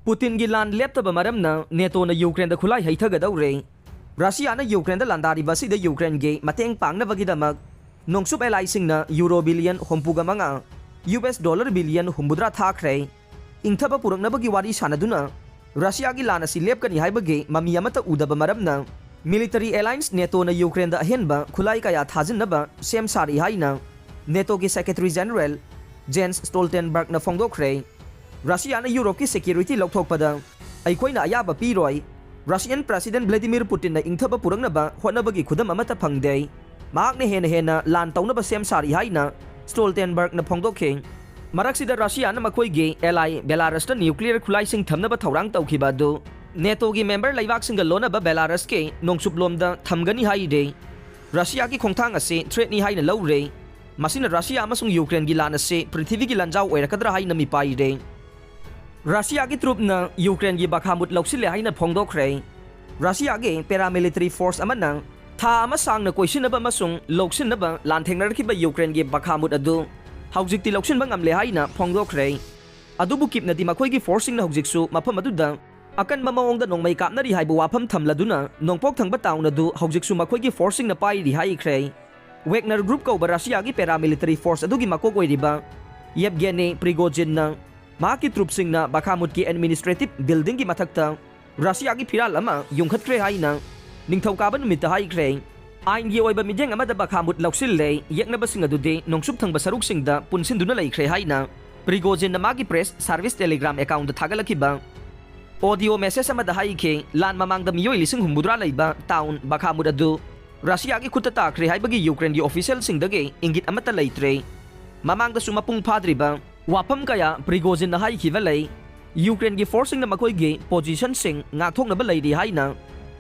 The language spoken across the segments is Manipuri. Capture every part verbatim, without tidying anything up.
ꯄꯨꯇꯤꯟꯒꯤ ꯂꯥꯟ ꯂꯦꯞꯇꯕ ꯃꯔꯝꯅ ꯅꯦꯇꯣꯅ ꯌꯨꯀ꯭ꯔꯦꯟꯗ ꯈꯨꯠꯂꯥꯏ ꯍꯩꯊꯒꯗꯧꯔꯦ꯫ ꯔꯁꯤꯌꯥꯅ ꯌꯨꯀ꯭ꯔꯦꯟꯗ ꯂꯥꯟꯗꯥꯔꯤꯕ ꯑꯁꯤꯗ ꯌꯨꯀ꯭ꯔꯦꯟꯒꯤ ꯃꯇꯦꯡ ꯄꯥꯡꯅꯕꯒꯤꯗꯃꯛ ꯅꯣꯡꯆꯨꯞ ꯑꯦꯂꯥꯏꯁꯤꯡꯅ ꯌꯨꯔꯣ ꯕꯤꯂꯤꯌꯟ ꯍꯨꯝꯐꯨꯒ ꯃꯉꯥ, ꯌꯨ ꯑꯦꯁ ꯗꯣꯂꯔ ꯕꯤꯂꯤꯌꯟ ꯍꯨꯝꯐꯨꯇꯔꯥ ꯊꯥꯈ꯭ꯔꯦ꯫ ꯏꯪꯊꯕ ꯄꯨꯔꯛꯅꯕꯒꯤ ꯋꯥꯔꯤ ꯁꯥꯟꯅꯗꯨꯅ ꯔꯁꯤꯌꯥꯒꯤ ꯂꯥꯟ ꯑꯁꯤ ꯂꯦꯞꯀꯅꯤ ꯍꯥꯏꯕꯒꯤ ꯃꯃꯤ ꯑꯃꯠꯇ ꯎꯗꯕ ꯃꯔꯝꯅ ꯃꯤꯂꯤꯇꯔꯤ ꯑꯦꯂꯥꯏꯟꯁ ꯅꯦꯇꯣꯅ ꯌꯨꯀ꯭ꯔꯦꯟꯗ ꯑꯍꯦꯟꯕ ꯈꯨꯠꯂꯥꯏ ꯀꯌꯥ ꯊꯥꯖꯤꯟꯅꯕ ꯁꯦꯝ ꯁꯥꯔꯤ ꯍꯥꯏꯅ ꯅꯦꯇꯣꯒꯤ ꯁꯦꯀ꯭ꯔꯦꯇꯔꯤ ꯖꯦꯅꯔꯦꯜ ꯖꯦꯟꯁ ꯁ꯭ꯇꯣꯜꯇꯦꯟꯕꯔꯒꯅ ꯐꯣꯡꯗꯣꯛꯈ꯭ꯔꯦ꯫ ꯔꯁꯤꯌꯥꯅ ꯌꯨꯔꯣꯞꯀꯤ ꯁꯦꯀ꯭ꯌꯨꯔꯤꯇꯤ ꯂꯧꯊꯣꯛꯄꯗ ꯑꯩꯈꯣꯏꯅ ꯑꯌꯥꯕ ꯄꯤꯔꯣꯏ꯫ ꯔꯁꯤꯌꯟ ꯄ꯭ꯔꯦꯁꯤꯗꯦꯟꯠ ꯚ꯭ꯂꯥꯗꯤꯃꯤꯔ ꯄꯨꯇꯤꯟꯅ ꯏꯪꯊꯕ ꯄꯨꯔꯛꯅꯕ ꯍꯣꯠꯅꯕꯒꯤ ꯈꯨꯗꯝ ꯑꯃꯠꯇ ꯐꯪꯗꯦ꯫ ꯃꯍꯥꯛꯅ ꯍꯦꯟꯅ ꯍꯦꯟꯅ ꯂꯥꯟ ꯇꯧꯅꯕ ꯁꯦꯝ ꯁꯥꯔꯤ ꯍꯥꯏꯅ ꯁ꯭ꯇꯣꯜꯇꯦꯟꯕꯔꯒꯅ ꯐꯣꯡꯗꯣꯛꯈꯤ꯫ ꯃꯔꯛꯁꯤꯗ ꯔꯁꯤꯌꯥꯅ ꯃꯈꯣꯏꯒꯤ ꯑꯦꯂꯥꯏ ꯕꯦꯂꯥꯔꯁꯇ ꯅ꯭ꯌꯨꯀ꯭ꯂꯤꯌꯔ ꯈꯨꯠꯂꯥꯏꯁꯤꯡ ꯊꯝꯅꯕ ꯊꯧꯔꯥꯡ ꯇꯧꯈꯤꯕ ꯑꯗꯨ ꯅꯦꯇꯣꯒꯤ ꯃꯦꯝꯕꯔ ꯂꯩꯕꯥꯛꯁꯤꯡꯒ ꯂꯣꯟꯅꯕ ꯕꯦꯂꯥꯔꯁꯀꯤ ꯅꯣꯡꯆꯨꯞꯂꯣꯝꯗ ꯊꯝꯒꯅꯤ ꯍꯥꯏꯔꯦ꯫ ꯔꯁꯤꯌꯥꯒꯤ ꯈꯣꯡꯊꯥꯡ ꯑꯁꯤ ꯊ꯭ꯔꯦꯠꯅꯤ ꯍꯥꯏꯅ ꯂꯧꯔꯦ꯫ ꯃꯁꯤꯅ ꯔꯁꯤꯌꯥ ꯑꯃꯁꯨꯡ ꯌꯨꯀ꯭ꯔꯦꯟꯒꯤ ꯂꯥꯟ ꯑꯁꯤ ꯄ꯭ꯔꯤꯊꯤꯕꯤꯒꯤ ꯂꯥꯟꯖꯥꯎ ꯑꯣꯏꯔꯛꯀꯗ꯭ꯔꯥ ꯍꯥꯏꯅ ꯃꯤꯄꯥꯏꯔꯦ꯫ ꯔꯁꯤꯌꯥꯒꯤ ꯇ꯭ꯔꯨꯞꯅ ꯌꯨꯀ꯭ꯔꯦꯟꯒꯤ ꯕꯈꯥꯃꯨꯠ ꯂꯧꯁꯤꯜꯂꯦ ꯍꯥꯏꯅ ꯐꯣꯡꯗꯣꯛꯈ꯭ꯔꯦ꯫ ꯔꯁꯤꯌꯥꯒꯤ ꯄꯦꯔꯥꯃꯤꯂꯤꯇꯔꯤ ꯐꯣꯔꯁ ꯑꯃꯅ ꯊꯥ ꯑꯃ ꯁꯥꯡꯅ ꯀꯣꯏꯁꯤꯟꯅꯕ ꯑꯃꯁꯨꯡ ꯂꯧꯁꯤꯟꯅꯕ ꯂꯥꯟꯊꯦꯡꯅꯔꯛꯈꯤꯕ ꯌꯨꯀ꯭ꯔꯦꯟꯒꯤ ꯕꯈꯥꯃꯨꯠ ꯑꯗꯨ ꯍꯧꯖꯤꯛꯇꯤ ꯂꯧꯁꯤꯟꯕ ꯉꯝꯂꯦ ꯍꯥꯏꯅ ꯐꯣꯡꯗꯣꯛꯈ꯭ꯔꯦ꯫ ꯑꯗꯨꯕꯨ ꯀꯤꯞꯅꯗꯤ ꯃꯈꯣꯏꯒꯤ ꯐꯣꯔꯁꯁꯤꯡꯅ ꯍꯧꯖꯤꯛꯁꯨ ꯃꯐꯝ ꯑꯗꯨꯗ ꯑꯀꯟꯕ ꯃꯑꯣꯡꯗ ꯅꯣꯡꯃꯩ ꯀꯥꯞꯅꯔꯤ ꯍꯥꯏꯕ ꯋꯥꯐꯝ ꯊꯝꯂꯗꯨꯅ ꯅꯣꯡꯄꯣꯛ ꯊꯪꯕ ꯇꯥꯎꯟ ꯑꯗꯨ ꯍꯧꯖꯤꯛꯁꯨ ꯃꯈꯣꯏꯒꯤ ꯐꯣꯔꯁꯁꯤꯡꯅ ꯄꯥꯏꯔꯤ ꯍꯥꯏꯈ꯭ꯔꯦ꯫ ꯋꯦꯒꯅꯔ ꯒ꯭ꯔꯨꯞ ꯀꯧꯕ ꯔꯁꯤꯌꯥꯒꯤ ꯄꯦꯔꯥꯃꯤꯂꯤꯇꯔꯤ ꯐꯣꯔꯁ ꯑꯗꯨꯒꯤ ꯃꯀꯣꯛ ꯑꯣꯏꯔꯤꯕ ꯌꯦꯞꯒꯦꯅꯤ ꯄ꯭ꯔꯤꯒꯣꯖꯤꯟꯅ ꯃꯍꯥꯛꯀꯤ ꯇ꯭ꯔꯨꯞꯁꯤꯡꯅ ꯕꯈꯥꯃꯨꯠꯀꯤ ꯑꯦꯗꯃꯤꯅꯤꯁꯇ꯭ꯔꯦꯇꯤꯚ ꯕꯤꯜꯗꯤꯡꯒꯤ ꯃꯊꯛꯇ ꯔꯁꯤꯌꯥꯒꯤ ꯐꯤꯔꯥꯜ ꯑꯃ ꯌꯨꯡꯈꯠꯈ꯭ꯔꯦ ꯍꯥꯏꯅ ꯅꯤꯡꯊꯧꯀꯥꯕ ꯅꯨꯃꯤꯠꯇ ꯍꯥꯏꯈ꯭ꯔꯦ꯫ ꯑꯥꯏꯟꯒꯤ ꯑꯣꯏꯕ ꯃꯤꯠꯌꯦꯡ ꯑꯃꯗ ꯕꯈꯥꯃꯨꯠ ꯂꯧꯁꯤꯜꯂꯦ, ꯌꯦꯛꯅꯕꯁꯤꯡ ꯑꯗꯨꯗꯤ ꯅꯣꯡꯆꯨꯞ ꯊꯪꯕ ꯁꯔꯨꯛꯁꯤꯡꯗ ꯄꯨꯟꯁꯤꯟꯗꯨꯅ ꯂꯩꯈ꯭ꯔꯦ ꯍꯥꯏꯅ ꯄ꯭ꯔꯤꯒꯣꯖꯤꯟꯅ ꯃꯥꯒꯤ ꯄ꯭ꯔꯦꯁ ꯁꯥꯔꯚꯤꯁ ꯇꯦꯂꯤꯒ꯭ꯔꯥꯝ ꯑꯦꯀꯥꯎꯟꯗ ꯊꯥꯒꯠꯂꯛꯈꯤꯕ ꯑꯣꯗꯤꯑꯣ ꯃꯦꯁꯦꯖ ꯑꯃꯗ ꯍꯥꯏꯈꯤ꯫ ꯂꯥꯟ ꯃꯃꯥꯡꯗ ꯃꯤꯑꯣꯏ ꯂꯤꯁꯤꯡ ꯍꯨꯝꯐꯨꯇꯔꯥ ꯂꯩꯕ ꯇꯥꯎꯟ ꯕꯈꯥꯃꯨꯠ ꯑꯗꯨ ꯔꯁꯤꯌꯥꯒꯤ ꯈꯨꯠꯇ ꯇꯥꯈ꯭ꯔꯦ ꯍꯥꯏꯕꯒꯤ ꯌꯨꯀ꯭ꯔꯦꯟꯒꯤ ꯑꯣꯐꯤꯁꯤꯌꯦꯜꯁꯤꯡꯗꯒꯤ ꯏꯪꯒꯤꯠ ꯑꯃꯠꯇ ꯂꯩꯇ꯭ꯔꯦ꯫ ꯃꯃꯥꯡꯗꯁꯨ ꯃꯄꯨꯡ ꯐꯥꯗ꯭ꯔꯤꯕ ꯋꯥꯐꯝ ꯀꯌꯥ ꯄ꯭ꯔꯤꯒꯣꯖꯤꯟꯅ ꯍꯥꯏꯈꯤꯕ ꯂꯩ꯫ ꯌꯨꯀ꯭ꯔꯦꯟꯒꯤ ꯐꯣꯔꯁꯁꯤꯡꯅ ꯃꯈꯣꯏꯒꯤ ꯄꯣꯖꯤꯁꯟꯁꯤꯡ ꯉꯥꯛꯊꯣꯛꯅꯕ ꯂꯩꯔꯤ ꯍꯥꯏꯅ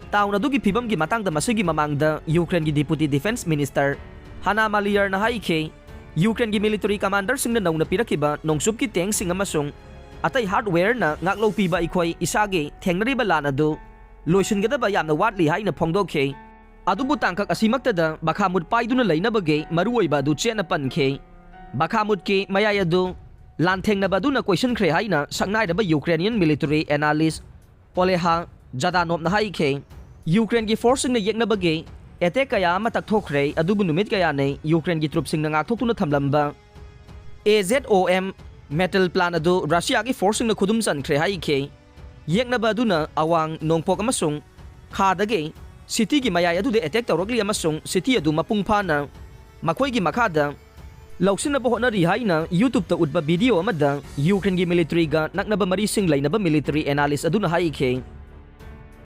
ꯇꯥꯎꯟ ꯑꯗꯨꯒꯤ ꯐꯤꯕꯝꯒꯤ ꯃꯇꯥꯡꯗ ꯃꯁꯤꯒꯤ ꯃꯃꯥꯡꯗ ꯌꯨꯀ꯭ꯔꯦꯟꯒꯤ ꯗꯤꯄꯨꯇꯤ ꯗꯤꯐꯦꯟꯁ ꯃꯤꯅꯤꯁꯇꯔ ꯍꯥꯅꯥ ꯃꯥꯂꯤꯌꯔꯅ ꯍꯥꯏꯈꯤ꯫ ꯌꯨꯀ꯭ꯔꯦꯟꯒꯤ ꯃꯤꯂꯤꯇꯔꯤ ꯀꯃꯥꯟꯗꯔꯁꯤꯡꯅ ꯅꯧꯅ ꯄꯤꯔꯛꯈꯤꯕ ꯅꯣꯡꯆꯨꯞꯀꯤ ꯇꯦꯡꯁꯤꯡ ꯑꯃꯁꯨꯡ ꯑꯇꯩ ꯍꯥꯔꯗꯋꯦꯌꯔꯅ ꯉꯥꯛꯂꯧ ꯄꯤꯕ ꯑꯩꯈꯣꯏ ꯏꯁꯥꯒꯤ ꯊꯦꯡꯅꯔꯤꯕ ꯂꯥꯟ ꯑꯗꯨ ꯂꯣꯏꯁꯤꯟꯒꯗꯕ ꯌꯥꯝꯅ ꯋꯥꯠꯂꯤ ꯍꯥꯏꯅ ꯐꯣꯡꯗꯣꯛꯈꯤ꯫ ꯑꯗꯨꯕꯨ ꯇꯥꯡꯀꯛ ꯑꯁꯤꯃꯛꯇꯗ ꯕꯈꯥꯃꯨꯠ ꯄꯥꯏꯗꯨꯅ ꯂꯩꯅꯕꯒꯤ ꯃꯔꯨꯑꯣꯏꯕ ꯑꯗꯨ ꯆꯦꯠꯅ ꯄꯟꯈꯤ꯫ ꯕꯈꯥꯃꯨꯠꯀꯤ ꯃꯌꯥꯏ ꯑꯗꯨ ꯂꯥꯟꯊꯦꯡꯅꯕ ꯑꯗꯨꯅ ꯀꯣꯏꯁꯤꯟꯈ꯭ꯔꯦ ꯍꯥꯏꯅ ꯁꯛꯅꯥꯏꯔꯕ Ukrainian military analyst Oleha Zhdanov ꯅ ꯍꯥꯏꯈꯤ꯫ Ukraine ꯒꯤ force ꯁꯤꯡꯅ ꯌꯦꯛꯅꯕꯒꯤ attack ꯀꯌꯥ ꯑꯃ ꯇꯛꯊꯣꯛꯈ꯭ꯔꯦ, ꯑꯗꯨꯕꯨ ꯅꯨꯃꯤꯠ ꯀꯌꯥꯅꯤ Ukraine ꯒꯤ troops ꯁꯤꯡꯅ ꯉꯥꯛꯊꯣꯛꯇꯨꯅ ꯊꯝꯂꯝꯕ AZOM metal plant ꯑꯗꯨ Russia ꯒꯤ force ꯁꯤꯡꯅ ꯈꯨꯗꯨꯝ ꯆꯟꯈ꯭ꯔꯦ ꯍꯥꯏꯈꯤ꯫ ꯌꯦꯛꯅꯕ ꯑꯗꯨꯅ ꯑꯋꯥꯡ ꯅꯣꯡꯄꯣꯛ ꯑꯃꯁꯨꯡ ꯈꯥꯗꯒꯤ city ꯒꯤ ꯃꯌꯥꯏ ꯑꯗꯨꯗ attack ꯇꯧꯔꯛꯂꯤ ꯑꯃꯁꯨꯡ city ꯑꯗꯨ ꯃꯄꯨꯡ ꯐꯥꯅ ꯃꯈꯣꯏꯒꯤ ꯃꯈꯥꯗ ꯂꯧꯁꯤꯟꯅꯕ ꯍꯣꯠꯅꯔꯤ ꯍꯥꯏꯅ YouTube ꯇ ꯎꯠꯄ video ꯑꯃꯗ Ukraine ꯒꯤ military ꯒ ꯅꯛꯅꯕ ꯃꯔꯤꯁꯤꯡ ꯂꯩꯅꯕ military analyst ꯑꯗꯨꯅ ꯍꯥꯏꯈꯤ꯫